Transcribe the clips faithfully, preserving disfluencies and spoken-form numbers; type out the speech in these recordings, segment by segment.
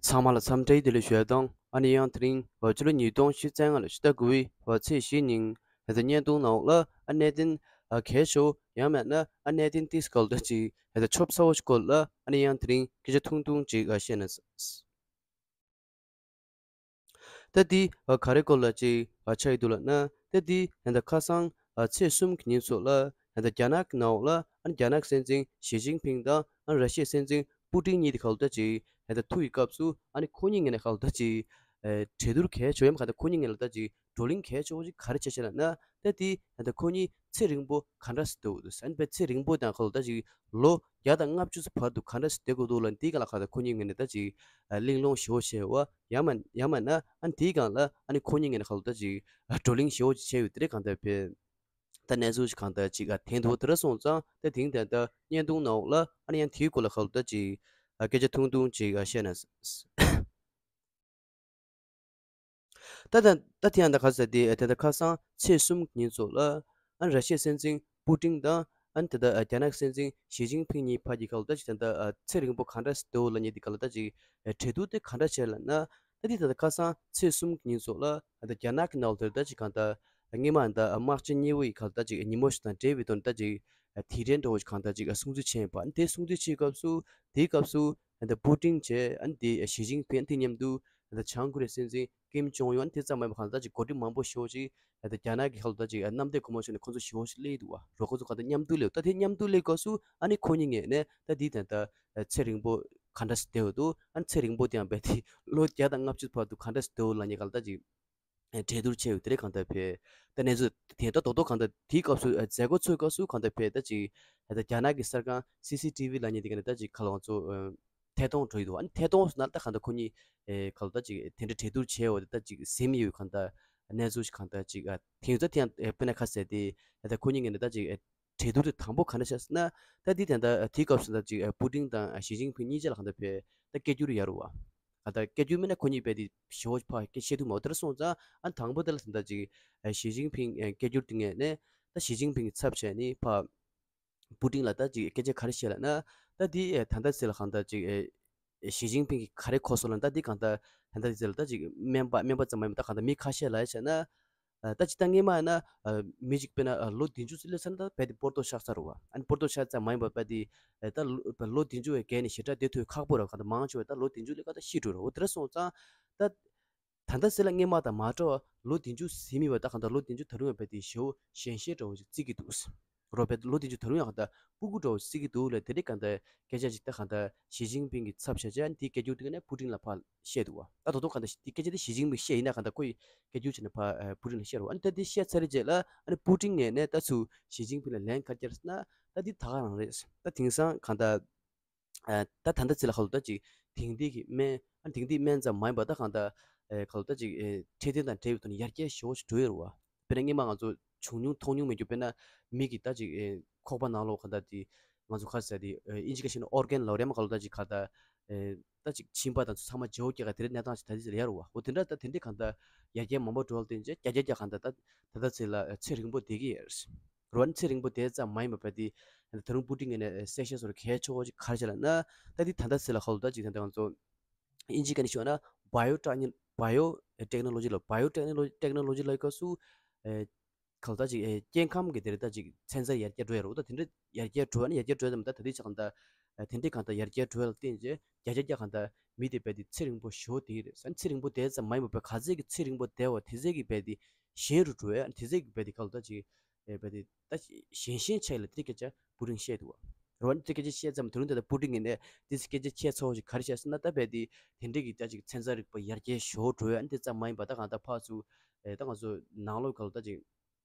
ཚང་མ་ལ་འཚམས་འདྲིའི་བདེ་ལེགས་ཞུ་ཡ་དང་། ཨ་ནི་ཡང་དེ་རིང་ཕྱི་ལོ་ཉིས་སྟོང་ཉི་ཤུ་རྩ་ལྔ་ལོའི་ཕྱི་ཟླ་དགུ་པའི་ཚེས་བཞི་ཉིན་ཧེ་ད་བརྙན་ཐུང་ནང་ལ་ཨ་གནད་དོན་གལ་ཆེ་བོ་ཡང་མིན་ན་ཨ་གནད་དོན་ཏིས་སྐོར་ལ་ཅིག་ཧེ་ད་ཆོབ་ཚ་བོ་ཞིག་སྐོར་ལ་ཨ་ནི་ཡང་དེ་རིང་སྐད་ཆ་ཐུང་ཐུང་ཅིག་བཤད་ན། ད་འདི་ག་རེ་སྐོར་ལ་ཅིག་ཆགས་ཡོད་འདུག་ལབ་ན། ད་འདི་ཧེ་ད་ཁ་སང་ཚེས་གསུམ་གྱི་ཉིན་ཚོ་ལ་ཧེ་ད་རྒྱ་ནག་གི་ནང་ལ་ཨ་རྒྱ་ནག་སྲིད་འཛིན་ཞི་ཅིན་ཕིང་དང་ཨ་ར་ཤི་ཡའི་སྲིད་འཛིན་པུ་ཏིན་གཉིས་དེ་ག་ལ་ད་ཅིག་ཧེ་ད་ཐུག་གི་སྐབས་སུ་ཨ་ནི་ཁོ་གཉིས་ངོས་ནས་ག་ལ་ད་ཅིག་གྲོས་བསྡུར་གལ་ཆེ་བོ་ཡང་ག་ད་ཁོ་གཉིས་ངོས་ལ་ད་ཅིག་བགྲོ་གླེང་གལ་ཆེ་བོ་ཅིག་ག་རེ་བྱས་བྱས་ལབ་ན། ད་འདི་ད་ཁོ་གཉིས་ཚེ་རིང་པོ་ག་འདྲ་སེ་སྡོད་འདུག་ཟེར་ཨ་ནི་ཚེ་རིང་པོ་དང་ག་ལ་ད་ཅིག་ལོ་བརྒྱ་དང་ལྔ་བཅུ་ཙམ་བར་དུ་ག་འདྲ་སེ་བསྡད་དགོས་འདུག་ལབ་འདིའི་སྒང་ལ་ག་ད་ཁོ་གཉིས་ངོས་ནས་ད་ཅིག་གླེང་སློང་ཞེ་པོ་བྱས་པ་ཡང་མིན་ཡང་མིན་ན་ཨ་ནི་དེའི་སྒང་ལ་ཨ་ནི་ཁོ་གཉིས་ངོས་ནས་ག་ལ་ད་ཅིག་བགྲོ་གླེང་ཞེ་པོ་ཅིག་བྱས་ཡོད་དེ་རེད། གང་ལྟར་བས་ད་གནས་ཚུལ་ཞིག་གང་ལྟར་ཅིག་ཐོན་འདུག་དེ་འདྲ་སོང་ཙང་ད་དེང་དེ་ད་བརྙན་ཐུང་ནང་ལ་ཨ་ནི་ཡང་དེའི་སྐོར་ལ་ག་ལ་ད་ཅིག་སྐད་ཆ་ཐུང་ཐུང་ཅིག་བཤད་ན། ད་ད་ད་དེ་ཡང་ད་ག་ཟེར་དེ་དེ་ད་ཁ་སང་ཚེས་གསུམ་ཉིན་ཚོ་ལ་ཨ་ར་ཤི་ཡའི་སྲིད་འཛིན་པུ་ཏིན་དང་ཨ་དེ་ད་རྒྱ་ནག་སྲིད་འཛིན་ཞི་ཅིན་ཕིང་གཉིས་བར་གྱི་ག་ལ་ད་ཅིག་ད་ད་ཚེ་རིང་པོ་ག་འདྲ་སེ་སྡོད་ལབ་མཁན་དེ་ག་ལ་ད་ཅིག་གྲོས་བསྡུར་དེ་ག་འདྲ་བྱས་ལབ་ན། ད་དེ་ད་ད་ཁ་སང་ཚེས་གསུམ་ཉིན་ཚོ་ལ་ད་རྒྱ་ནག་གི་ནང་ལ་དེ་ད་ཅིག་གང་ལྟར་སྔོན་མ་ད་དམག་ཆེན་གཉིས་པོ་ཡི་ག་ལ་ད་ཅིག་ཉིན་མོ་ཞིག་དང་འབྲེལ་བའི་ཐོག་ནས་ད་ཅིག་དེ་འདྲའི་འདྲ་བོ་ཞིག་གང་ལྟར་ཅིག་སྲུང་བརྩི་བྱས་ཡིན་པ། ཨ་ནི་དེ་སྲུང་བརྩི་བྱེད་སྐབས་སུ་དེའི་སྐབས་སུ། ཨ་ནི་པུ་ཏིན་བྱས་ཨ་ནི་དེ་ཞི་ཅིན་ཕིང་ཨ་ནི་དེ་མཉམ་དུ་ཨ་ནི་བྱང་ཀོ་རི་ཡའི་སྲིད་འཛིན་ཀིམ་ཇོང་ཡོན་ཨ་ནི་དེ་ཙམ་མ་ཡིན་པར་གང་ལྟར་ཅིག་འགོ་ཁྲིད་མང་པོ་ཞེ་པོ་ཅིག་ཨ་ནི་རྒྱ་ནག་གི་ཧ་ལ་ད་ཅིག་ཨ་མཉམ་འབྲེལ་སྒོ་མོ་ཕྱེ་ནས་ཁོང་ཚོ་ཞེ་པོ་ཅིག་སླེབས་འདུག་བ། རོ་ཁོང་ཚོ་གང་ལྟར་མཉམ་དུ་སླེབས། ད་དེ་མཉམ་དུ་སླེབས་སྐབས་སུ་ཨ་ནི་ཁོ་གཉིས་ངོས་ནས་ད་དེ་ད་ལྟ་ཚེ་རིང་པོ་ག་འདྲ་སེ་བསྡད་ཡོད་འདུག་ཨ་ནི་ཚེ་རིང་པོ་དེ་ཡང་རྦད་དེ་ལོ་བརྒྱ་དང་ལྔ་བཅུ་བར་དུ་ག་འདྲ་སེ་བསྡད་ཡོད་ལབ་མཁན་ག་ལ་ད་ཅིག་གྲོས་བསྡུར་བྱས་ཡོད་དེ་རེད། གང་ལྟར་བས་ད་གནས་ཚུལ་དེ་ད་རྡོག་རྡོག་གང་ལྟར་དེའི་སྐབས་སུ་ཨ་མཛད་སྒོ་ཚོགས་སྐབས་སུ་གང་ལྟར་བས་ད་ཅིག་ད་རྒྱ་ནག་གི་གསར་ཁང་སི་སི་ཊི་ཝི་ལབ་མཁན་དེ་ག་ནས་ད་ཅིག་ག་ལ་ང་ཚོ་ཨ་ཐད་གཏོང་འགྲོ་ཡི་འདུག་ཨ་ནི་ཐད་གཏོང་སོང་ན་ད་གང་ལྟར་ཁོ་གཉིས་ཨེ་ག་ལ་ད་ཅིག་དེ་འདྲ་གྲོས་བསྡུར་བྱས་ཡོད་དེ་ད་ཅིག་ཟིན་ཡོད། གང་ལྟར་གནས་ཚུལ་ཞིག་གང་ལྟར་ཅིག་ཨ་དེང་ཚོ་དེ་ཡང་ཨེ་དཔེར་ན་ཁ་གསལ་ཏེ་ད་ཁོ་གཉིས་ངོས་ནས་ད་ཅིག་ཨེ་གྲོས་བསྡུར་དེ་དང་པོ་ག་འདྲ་བྱས་ཟེར་ན། ད་འདི་ད་ལྟ་དེའི་སྐབས་སུ་ད་ཅིག་པུ་ཏིན་དང་ཞི་ཅིན་ཕིང་གཉིས་ཆ་ལ་གང་ལྟར་བས་ད་སྐད་སྒྱུར་ཡོད་རེད་བ། གང་ལྟར་སྐད་སྒྱུར་མེད་ན་ཁོ་གཉིས་རྦད་དེ་ཞེ་པོ་ཕར་སྐད་བཤད་ཐུབ་མ་རེད། དེ་འདྲ་སོང་ཙང་ཨ་དང་པོ་དེ་ལ་ད་ལྟ་ཅིག་ཞི་ཅིན་ཕིང་སྐད་སྒྱུར་དེ་ངོས་ནས་ད་ཞི་ཅིན་ཕིང་གི་ཚབ་བྱས་ནས་ཕར་པུ་ཏིན་ལ་ད་ཅིག་སྐད་ཆ་ག་རེ་བཤད་ལབ་ན། ད་འདི་ད་ལྟ་ཚེ་ལ་གང་ལྟར་ཅིག་ཞི་ཅིན་ཕིང་གིས་ག་རེ་གོ་སོང་ལབ་ན། ད་འདི་གང་ལྟར་ད་ལྟ་ཚེ་ལ་ད་ཅིག་སྨན་པ་སྨན་པ་ཙམ་མ་ཡིན་པ་ད་གང་ལྟར་མི་ཁ་ཤས་ལ་བྱས་ན། ཨ་ད་ཅི་ད་སྔོན་མ་ཡིན་ན་ཨ་མི་གཅིག་དཔེར་ན་ཨ་ལོ་བདུན་ཅུ་ཙམ་སླེབས་ཚར་ན་ད་རྦད་དེ་སྤོ་ཏོ་ཤོར་ཚར་རེད་བ། ཨ་ནི་སྤོ་ཏོ་ཤོར་ཙམ་མ་ཡིན་པར་རྦད་དེ་ཨ་ད་ལོ་ལོ་བདུན་ཅུ་བའི་བརྒལ་ནས་ཞེ་དྲག་བསྡད་ཐུབ་ཁག་པོ་རེད་བ། གང་ལྟར་མང་ཆེ་བ་ད་ལོ་བདུན་ཅུ་སླེབས་ག་ད་ཤི་འགྲོ་རེད་བ། དེ་འདྲ་སོང་ཙང་ད་ད་ལྟ་ཚེ་ལ་སྔོན་མ་དང་མ་འདྲ་བ་ལོ་བདུན་ཅུ་ཟིན་མི་བ་ད་གང་ལྟར་ལོ་བདུན་ཅུ་ད་རུང་ཡང་རྦད་དེ་ཞེ་པོ་ཞན་ཤོས་འདྲ་བོ་ཞིག་བརྩི་གི་འདུག་རོ་བེད་ལོ་དེ་ཚོ་ད་རུང་ཡང་གང་ལྟར་སྤུ་གུ་འདྲ་བོ་སྲིད་ཀྱི་འདུག་ལ། དེ་འདྲའི་གང་ལྟར་སྐད་ཆ་ཅིག་ད་གང་ལྟར་ཞི་ཅིན་ཕིང་གི་ཚབ་བྱས་བྱས་ཨ་ནི་དེའི་སྐད་སྒྱུར་དེ་ནས་པུ་ཏིན་ལ་ཕར་བཤད་འདུག་བ། ད་དོ་དོ་གང་ལྟར་དེ་སྐད་ཆ་དེ་ཞི་ཅིན་ཕིང་བཤད་ཡིན་ན་གང་ལྟར་ཁོ་ཡི་སྐད་སྒྱུར་བྱས་ནས་ཕར་པུ་ཏིན་ལ་བཤད་རོགས། ཨ་ནི་ད་དེ་བཤད་ཚར་རེད་རྗེས་ལ་ཨ་ནི་པུ་ཏིན་ངོས་ནས་ད་ཚུར་ཞི་ཅིན་ཕིང་ལ་ལན་ག་རེ་བརྒྱབ་ཟེར་ན། ད་འདི་ད་ག་རང་རེད། ད་དེང་སང་གང་ལྟར། ཨ་ད་ད་ལྟ་ཚེ་ལ་ཁ་ལོ་ད་ཅིག་དེང་དུས་ཀྱི་སྨན་ཨ་དེང་དུས་སྨན་ཙམ་མ་ཡིན་པ་ད་གང་ལྟར་ཨེ་ཁ་ལོ་ད་ཅིག་ཨེ་འཕྲོད་བསྟེན་དང་འབྲེལ་བའི་ཐོག་ནས་ཡར་རྒྱས་ཞེ་པོ་ཞིག་འགྲོ་ཡོད་རེད་བ། དཔེར་ན་སྔོན་མ་ང་ཚོ་བྱུང་མྱོང་མཐོང་མྱོང་མེད་རྒྱུ་དཔེར་ན་མི་གི་ད་ཅིག་ཨེ་ཁོག་པ་ནང་ལོགས་གང་ལྟར་དེ་ང་ཚོ་ག་རེ་ཟེར་དེ་ཨེ་ཨིན་ཇི་སྐད་བཤད་ན་ཨོར་གན་ལབ་རེད་མ། ཁ་ལོ་ད་ཅིག་ག་ལྟར་ཨེ་ད་ཅིག་མཆིན་པ་དང་ཚོ་ཚང་མ་བརྗེ་པོ་སྐྱེ་ག་དེ་འདྲའི་གནས་སྟངས་ཤིག་ད་ཅིག་ཡོད་རེད་བ། འོ་དེ་འདྲ་ད་དེ་འདྲའི་གང་ལྟར་ཡར་རྒྱས་མང་པོ་འགྲོ་བ་ལ་བརྟེན་བྱས་རྒྱ་རྒྱ་རྒྱ་གང་ལྟར་ད་ད་ལྟ་ཚེ་ལ་ཨེ་ཚེ་རིང་པོ་བསྡད་ཀྱི་ཡོད་རེད། རོ་ཨ་ནི་ཚེ་རིང་པོ་དེ་ཙམ་མ་ཡིན་པ་རྦད་དེ་ད་རུང་པུ་ཏིན་ངོས་ནས་གསལ་བཤད་བཟོ་འདྲ་གལ་ཆེ་བོ་ཅིག་ག་རེ་བྱས་ལབ་ན། ད་འདི་ད་ལྟ་ཚེ་ལ་ཁ་ལོ་ད་ཅིག་ད་ལྟ་ང་ཚོ་ཨིན་ཇི་སྐད་ནས་ཞུས་ན་བྷའི་ཡོ་ཊེག་ནི་བྷའི་ཡོ་ཊེག་ནོ་ལོ་ཇི་ལ་བྷའི་ཡོ་ཊེག་ནོ་ལོ་ཊེག་ནོ་ལོ་ཇི་ལབ་སྐབས་སུ་ཨེ་ཁ་ལོ་ད་ཅིག་ཨེ་སྐྱེ་ཁམས་ཀྱི་དེ་རེད་ད་ཅིག་ཚན་རྩལ་ཡར་རྒྱས་འགྲོ་ཡ་རེད། འོ་ད་དེ་འདྲ་ཡར་རྒྱས་འགྲོ་ཡ་ནི་ཡར་རྒྱས་འགྲོ་ཡ་ད་མི་ད་ད་ལྟའི་ཆ་གང་ལྟར་ཨེ་དེ་འདྲའི་གང་ལྟར་ཡར་རྒྱས་འགྲོ་ཡ་ལ་བརྟེན་བྱས་རྒྱ་རྒྱ་རྒྱ་གང་ལྟར་མི་དེ་རྦད་དེ་ཚེ་རིང་པོ་ཞེ་པོ་བསྡད་ཀྱི་རེད། ཨ་ནི་ཚེ་རིང་པོ་དེ་ཙམ་མ་ཡིན་པ་རྦད་ག་ཚད་ཀྱི་ཚེ་རིང་པོ་བསྡད་པ་དེ་ཚད་ཀྱི་རྦད་དེ་ཞན་རུ་འགྲོ་ཡ། ཨ་ནི་དེ་ཚད་ཀྱི་རྦད་དེ་ཁ་ལོ་ད་ཅིག་ཨེ་རྦད་དེ་ད་ཞན་ཞན་ཆགས་ཡ་ལ་དེ་སྐད་ཆ་པུ་ཏིན་བཤད་འདུག་བ། རོ་ཨ་ནི་དེ་སྐད་ཆ་བཤད་ཙམ་དེ་རིང་ད་ལྟ་པུ་ཏིན་ངོས་ནས་དེ་སྐད་ཆ་བཤད་ཚོགས་ཞིག་ག་རེ་བཤད་ཟེར་ན། ད་རྦད་དེ་དེ་འདྲའི་གི་ད་ཅིག་ཚན་རྩལ་རིག་པ་ཡར་རྒྱས་ཞེ་པོ་འགྲོ་ཡ། ཨ་ནི་དེ་ཙམ་མ་ཡིན་པ་ད་གང་ལྟར་ཕར་ཚུར་ཨེ་ད་ང་ཚོ་ནང་ལོགས་ཁ་ལོ་ད་ཅིག་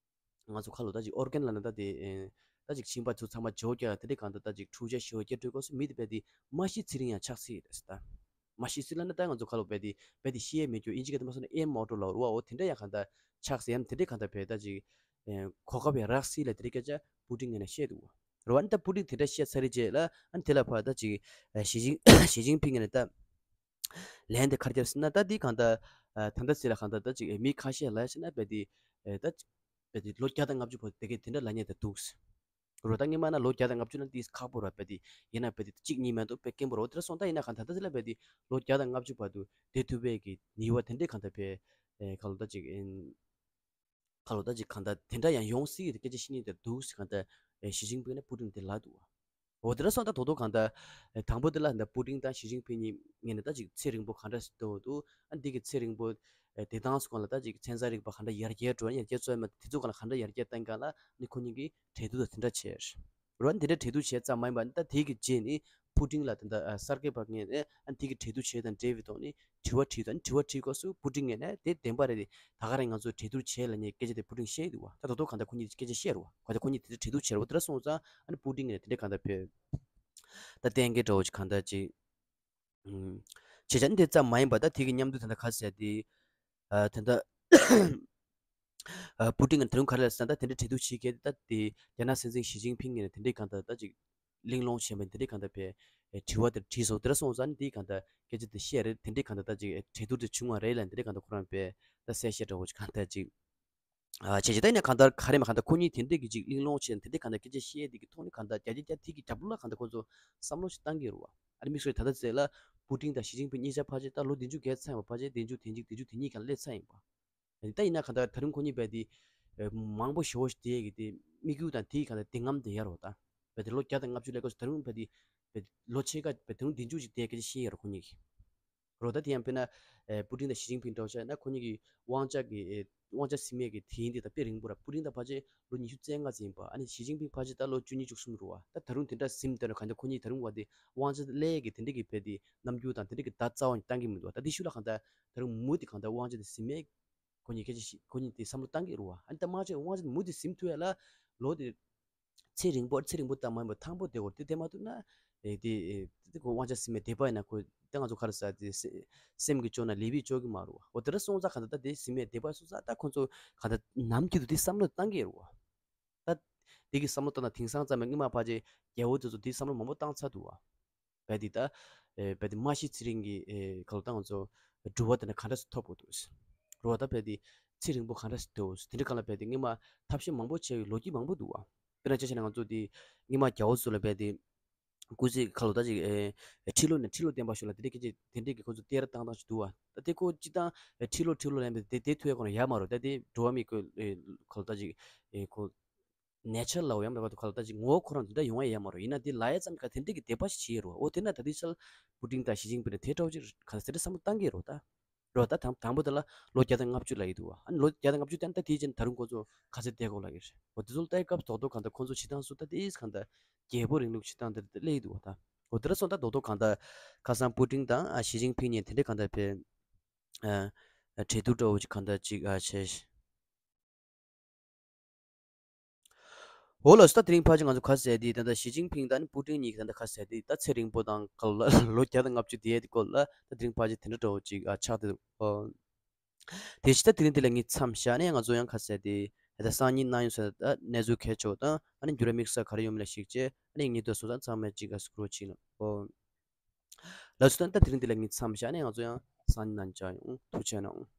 ང་ཚོ་ཁ་ལོ་ད་ཅིག་ཨོར་གན་ལབ་ན་ད་དེ་ཨེ་ད་ཅིག་མཆིན་པ་ཚོ་ཚང་མ་བརྗེ་པོ་རྒྱག་དེ་འདྲའི་གང་ལྟར་ད་ཅིག་འཁྲུག་ཆ་ཞེ་པོ་རྒྱག་འགྲོ་སྐབས་སུ་མི་དེ་རྦད་དེ་མ་ཤི་ཚེ་རིང་ཡང་ཆགས་སྲིད་རེད་ཟེར། ད་མ་ཤི་སྲིད་ལབ་ན་ད་ང་ཚོ་ཁ་ལོ་རྦད་དེ་རྦད་དེ་ཤི་ཡས་མེད་རྒྱུ་ཨིན་ཇི་སྐད་དུ་མ་སོང་ན་ཨེམ་མོར་ཊལ་ལབ་རེད་བ། འོ་དེ་འདྲ་ཡང་གང་ལྟར་ཆགས་སྲིད་ཡ་དེ་འདྲའི་གང་ལྟར་རྦད་ད་ཅིག་ཨེ་གོ་སྐབས་ཡང་རག་སྲིད་ལབ་དེ་འདྲའི་སྐད་ཆ་པུ་ཏིན་ངོས་ནས་བཤད་འདུག་བ། རེད་བ། ཨ་ནི་ད་པུ་ཏིན་དེ་འདྲ་བཤད་ཚར་རེད་རྗེས་ལ་ཨ་ནི་དེ་ལ་ཕར་ད་ཅིག་ཨེ་ཞི་ཅིན་ཞི་ཅིན་ཕིང་ངོས་ནས་ད་ལན་དེ་ག་རེ་བརྒྱབ་ཟེར་ན། ད་འདི་གང་ལྟར་ཨ་ད་ལྟ་ཚེ་ལ་གང་ལྟར་ད་ཅིག་ཨེ་མི་ཁ་ཤས་ལ་བཤད་ན་རྦད་དེ་ཨེ་ད་རྦད་དེ་ལོ་བརྒྱ་དང་ལྔ་བཅུ་བར་དུ་བསྡད་མཁན་དེ་འདྲ་ལབ་མཁན་དེ་འདུག་རོ། ད་སྔོན་མ་ན་ལོ་བརྒྱ་དང་ལྔ་བཅུ་ན་ཏིས་ཁག་པོ་ར་བས་ཏེ་ཡིན་ན་བས་ཏེ་གཅིག་གཉིས་མ་གཏོགས་དཔེ་དཀོན་པོ་རོ། དེ་འདྲ་སོང་ད་ཡིན་ན་གང་ད་ད་དེ་ལ་བས་ཏེ་ལོ་བརྒྱ་དང་ལྔ་བཅུ་བར་དུ་བསྡད་ཐུབ་པའི་གི་ནུས་པ་དེ་འདྲས་གང་ད་བས་ཁ་ལོ་ད་ཅིག་ཁ་ལོ་ད་ཅིག་གང་ད་དེ་འདྲ་ཡང་ཡོང་སྲིད་ཀྱི་སྐད་ཆ་བཤད་ནི་དེ་འདུག་ཟེར་གང་ད་ཞི་ཅིན་ཕིང་ནས་པུ་ཏིན་དེ་ལབ་འདུག་བ། འོ་དེ་འདྲ་སོང་ད་དོ་དོ་གང་ད་དང་པོ་དེ་ལ་ད་པུ་ཏིན་དང་ཞི་ཅིན་ཕིང་གཉིས་ངས་ནས་ད་ཅིག་ཚེ་རིང་པོ་གང་འདྲ་ཟེར་འདུག་འདུག་ཨ་འདི་གི་ཚེ་རིང་པོ་དེ་དང་སོ་གང་ལ་ད་ཅིག་ཚན་རྩལ་རིག་པ་གང་འདྲ་ཡར་རྒྱས་འགྲོ་ཡར་རྒྱས་ཚོད་མ་དེ་ཚོ་གང་ལ་གང་འདྲ་ཡར་རྒྱས་བཏང་གང་ལ་ནི་ཁོ་གཉིས་ཀྱི་འབྲེལ་གཏུག་དང་དེ་འདྲ་བྱས། རོ་ཨ་འདི་འདྲ་འབྲེལ་གཏུག་བྱས་ཙམ་མ་ཡིན་པ་ད་དེ་གི་རྗེས་ནི་པུ་ཏིན་ལ་དེ་འདྲ་ཨ་གསར་འགོད་པ་ངས་ཨ་འདི་གི་འབྲེལ་གཏུག་བྱས་དང་འབྲེལ་བའི་ཐོག་ནི་དྲི་བ་དྲིས་དང་དྲི་བ་དྲིས་སྐབས་སུ་པུ་ཏིན་ངས་ནས་དེ་བདེན་པ་རེད་དེ་ད་ག་རེད་ང་ཚོ་འབྲེལ་གཏུག་བྱས་ལ་ནས་སྐད་ཆ་དེ་པུ་ཏིན་བཤད་འདུག་བ། ད་དོ་དོ་གང་ད་ཁོ་གཉིས་སྐད་ཆ་བཤད་རོ་བ། ག་ད་ཁོ་གཉིས་དེ་འདྲ་འབྲེལ་གཏུག་བྱས་རོ་བ། དེ་འདྲ་སོང་ཙང་ཨ་ནི་པུ་ཏིན་ངས་དེ་འདྲ་གང་ད་བོད་ད་གཏན་འཁེལ་འདྲ་བོ་ཅིག་གང་ད་ཅིག་ཨུམ། བྱས་ཙང་འདི་ཙམ་མ་ཡིན་པ་ད་དེ་གི་མཉམ་དུ་ད་ལྟ་ག་ཟེར་དེ། ཨ་ད་ལྟ་ཨ་པུ་ཏིན་གྱིས་ད་རུང་ག་རེ་ལབ་ཟེར་ན་ད་དེ་འདྲ་འབྲེལ་གཏུག་བྱེད་མཁན་ད་དེ་རྒྱ་ནག་སྲིད་འཛིན་ཞི་ཅིན་ཕིང་གིས་དེ་འདྲའི་གང་ད་ད་ཅིག་གླེང་སློང་བྱས་པ་དེ་འདྲའི་གང་ད་བས་དྲི་བ་དེ་དྲིས་སོང་། དེ་འདྲ་སོང་ཙང་འདི་གང་ད་སྐད་ཆ་དེ་བཤད་རེད། དེ་འདྲའི་གང་ད་ད་ཅིག་འབྲེལ་གཏུག་དེ་བྱུང་བ་རེད་ལབ་དེ་འདྲའི་གང་ད་ཁོ་རང་བས་ད་གསལ་བཤད་འདྲ་བོ་ཅིག་གང་ད་ཅིག་ཨ་བྱས་བྱས་ད་ཡིན་ན་གང་ལྟར་ག་རེ་མ་གང་ལྟར་ཁོ་གཉིས་དེ་འདྲས་ཀྱི་ཅིག་གླེང་སློང་བྱས་དེ་འདྲས་གང་ལྟར་སྐད་ཆ་བཤད་དེ་གི་ཐོག་ནས་གང་ལྟར་རྒྱ་རྒྱ་རྒྱ་དེ་གི་རྒྱབ་ལོགས་ལ་གང་ལྟར་ཁོ་ཚོ་བསམ་བློ་ཞིག་བཏང་གི་རེད་བ། ཨ་ནི་དམིགས་བསལ་ད་ལྟ་ཚེ་ལ་པུ་ཏིན་དང་ཞི་ཅིན་ཕིང་གཉིས་ཆ་ཕལ་ཆེར་ད་ལོ་བདུན་ཅུ་བརྒལ་ཚར་ཡིན་པ། ཕལ་ཆེར་བདུན་ཅུ་དོན་གཅིག་བདུན་ཅུ་དོན་གཉིས་གང་སླེབས་ཚར་ཡིན་པ། ད་ཡིན་ན་གང་ལྟར་ད་རུང་ཁོ་གཉིས་བས་དེ་མང་པོ་ཞེ་པོ་ཞིག་དེ་གི་དེ་དམིགས་ཡུལ་དང་དེ་གང་ལྟར་དེ་ངམ་དེ་ཡར་རོ། ད་བས་དེ་ལོ་བརྒྱ་དང་ལྔ་བཅུ་ལས་ཀ་ད་རུང་བས་དེ་བས་ལོ་ཕྱེད་ཀ་བས་ད་རུང་བདུན་ཅུ་ཞིག་དེ་སྐད་ཆ་བཤད་ཡོད་རེད་ཁོ་གཉིས་ཀྱིས། རོ་ད་དེ་ཡང་དཔེར་ན་ཨེ་པུ་ཏིན་དང་ཞི་ཅིན་ཕིང་འདྲ་བོ་བྱས་ན་ཁོ་གཉིས་ཀྱི་དབང་ཆ་གི་ཨེ་དབང་ཆ་ཟིན་མེད་ཀྱི་དེ་ཡིན་དེ་ད་དཔེ་རིང་པོ་ར། པུ་ཏིན་ད་ཕལ་ཆེར་ལོ་ཉི་ཤུ་རྩ་ལྔ་ཙམ་ཡིན་པ། ཨ་ནི་ཞི་ཅིན་ཕིང་ཕལ་ཆེར་ད་ལོ་བཅུ་གཉིས་བཅུ་གསུམ་རེད་བ། ད་ད་རུང་དེ་འདྲ་ཟིན་དོན་ན་གང་ལྟར་ཁོ་གཉིས་ད་རུང་བ་དེ་དབང་ཆ་སླེབས་ཀྱི་དེ་འདྲ་གི་བས་དེ་རྣམ་འགྱུར་དང་དེ་འདྲ་གི་ད་རྩ་བ་ནས་བཏང་གི་མི་འདུག་ད་དེ་ཤུལ་ལ་གང་ལྟར་ད་རུང་མུ་དེ་གང་ལྟར་དབང་ཆ་དེ་ཟིན་མེད་ཁོ་གཉིས་སྐད་ཆ་ཤི་ཁོ་གཉིས་དེ་བསམ་བློ་བཏང་གི་རེད་བ། ཨ་ནི་ད་མ་བྱས་དབང་ཆ་དེ་མུ་དེ་ཟིན་ཐུབ་ཡ་ལ་ལོ་དེ་ཚེ་རིང་པོ་ཚེ་རིང་པོ་ལྟ་མ་ཡིན་པ་ཐང་པོ་དེ་གོ་དེ་དེ་མ་ཐུབ་ན། ཨེ་དེ་ཨེ་དེ་ཁོ་དབང་ཆ་ཟིན་མེད་དེ་པ་ཡིན་ན་ཁོ་ད་ང་ཚོ་ག་རེ་ཟ་དེ་སེ་སེམས་ཀྱི་སྐྱོ་ན་ལས་པའི་སྐྱོ་གི་མ་རུ་བ། འོ་དེ་འདྲ་སོང་ཙང་ག་ད་ད་དེ་ཟིན་མེད་དེ་པ་སོང་ཙང་ད་ཁོ་ཚོ་ག་ད་ནམ་རྒྱུན་དུ་དེ་བསམ་བློ་བཏང་གི་རུ་བ། ད་དེ་གི་བསམ་བློ་བཏང་ན་དེང་སང་ཙམ་མ་སྔོན་མ་ཕལ་ཆེར་རྒྱལ་པོ་དེ་ཚོ་དེ་བསམ་བློ་མང་པོ་བཏང་ཚར་འདུག་བ། བས་དེ་ད་ཨེ་བས་དེ་མ་ཤི་ཚེ་རིང་གི་ཨེ་ག་ལ་ད་ང་ཚོ་འགྲོ་བ་དེ་ན་ག་འདྲ་སེ་ཐོབ་དགོས་འདུག་རུ་བ། ད་བས་དེ་ཚེ་རིང་པོ་ག་འདྲ་སེ་འདུག་དེ་འདྲ་ག་ལ་བས་དེ་སྔོན་མ་ཐབས་ཤེས་མང་པོ་བྱས་པའི་ལོ་རྒྱུས་མང་པོ་འདུག་བ། དཔེར་ན་ཆ་བཞག་ན་ང་ཚོ་དེ་སྔོན་མ་རྒྱལ་པོ་ཚོ་ལ་བས་དེ་སྐུ་ཚེ་ཁ་ལོ་ད་ཅིག་ཨེ་ཁྲི་ལོ་ནས་ཁྲི་ལོ་བརྟན་པ་ཞིག་ལ་དེ་འདྲའི་སྐད་ཆ་དེ་འདྲའི་གི་ཁོ་ཚོ་གཏེར་བཏང་བཏང་ཞིག་འདུག་བ། ད་དེ་ཁོ་སྤྱི་བཏང་ཨེ་ཁྲི་ལོ་ཁྲི་ལོ་ལན་པས་དེ་དེ་ཐུ་ཡ་ཁོ་ན་ཡ་མ་རུ། ད་དེ་འགྲོ་བ་མི་ཁོ་ཨེ་ཁ་ལོ་ད་ཅིག་ཨེ་ཁོ་ནེ་ཅར་ལ་ཡང་མེད་པ་དུ་ཁ་ལོ་ད་ཅིག་ངོ་བོ་ཁོ་རང་དེ་འདྲ་ཡོང་ཡ་ཡ་མ་རུ། ཡིན་ན་དེ་ལ་ཡ་ཙམ་ཁ་དེ་འདྲའི་གི་དད་པ་ཞིག་བྱེད་ཡ་རུ་བ། འོ་དེ་ན་ད་དེ་ཆ་ལ་པུ་ཏིན་དང་ཞི་ཅིན་ཕིང་ནས་དེ་འདྲ་བོ་ཅིག་ག་ཚོད་དེ་བསམ་བློ་བཏང་གི་རུ་ད། རོ་ད་དང་དང་པོ་དེ་ལ་ལོ་བརྒྱ་དང་ལྔ་བཅུ་ལ་ཡི་འདུག་བ། ཨ་ནི་ལོ་བརྒྱ་དང་ལྔ་བཅུ་བསྟན་ད་དེའི་རྗེས་ད་རུང་ཁོ་ཚོ་ག་ཚོད་བསྡད་དགོས་ལ་ཡིར། འོ་དེ་ཚོ་ལྟ་སྐབས་ཐོག་ཐོག་གང་ལྟར་ཁོ་ཚོ་བྱེད་སྟངས་སུ་ད་དེའི་གང་ལྟར་རྒྱལ་པོ་རིང་ལུགས་བྱེད་སྟངས་དེ་སླེབས་ཡི་འདུག་བ་ད། འོ་དེ་འདྲ་སོང་ད་ཐོག་ཐོག་གང་ལྟར་ཁ་སང་པུ་ཏིན་དང་ཨ་ཞི་ཅིན་ཕིང་གཉིས་དེ་འདྲའི་གང་ལྟར་བས་ཨ་ཨ་གྲོས་བསྡུར་འདྲ་བོ་ཅིག་གང་ལྟར་ཅིག་ཨ་བྱས། འོ་ལགས་སོ། ད་དེ་རིང་ཕལ་ཆེར་ང་ཚོ་ག་ཟེར་དེ་ད་ལྟ་ཞི་ཅིན་ཕིང་དང་ནི་པུ་ཏིན་གཉིས་ཀྱི་ད་ལྟ་ག་ཟེར་དེ་ད་ཚེ་རིང་པོ་དང་ག་ལ་ལོ་བརྒྱ་དང་ལྔ་བཅུ་དེའི་སྐོར་ལ་ད་དེ་རིང་ཕལ་ཆེར་དེ་འདྲ་འདྲ་བོ་ཅིག་ཨ་ཆགས་ཏེ་འདུག་ཨོ། དེ་བཞིན་ད་དེ་རིང་འདི་ལ་ངས་མཚམས་བཞག་ནས་ང་ཚོ་ཡང་ག་ཟེར་དེ་ད་ལྟ་སང་ཉིན་གནང་ཡོང་ཟེར་ད་གནས་ཚུལ་གལ་ཆེ་བ་དང་ཨ་ནི་འགྱུར་བ་དམིགས་བསལ་ག་རེ་ཡོད་མེད་ལ་གཞིགས་བྱས་ཨ་ནི་ངེད་དུ་སོང་ཙང་ཚང་མས་ཅིག་ཨ་སུ་ཀྲོ་བྱིན་ལ་ཨོ། ལགས་སོ། ད་ད་དེ་རིང་འདི་ལ་ངས་མཚམས་བཞག་ནས་ང་ཚོ་ཡང་སང་ཉིན་གནང་བྱ་ཡོང་། ཐུགས་རྗེ་གནང་།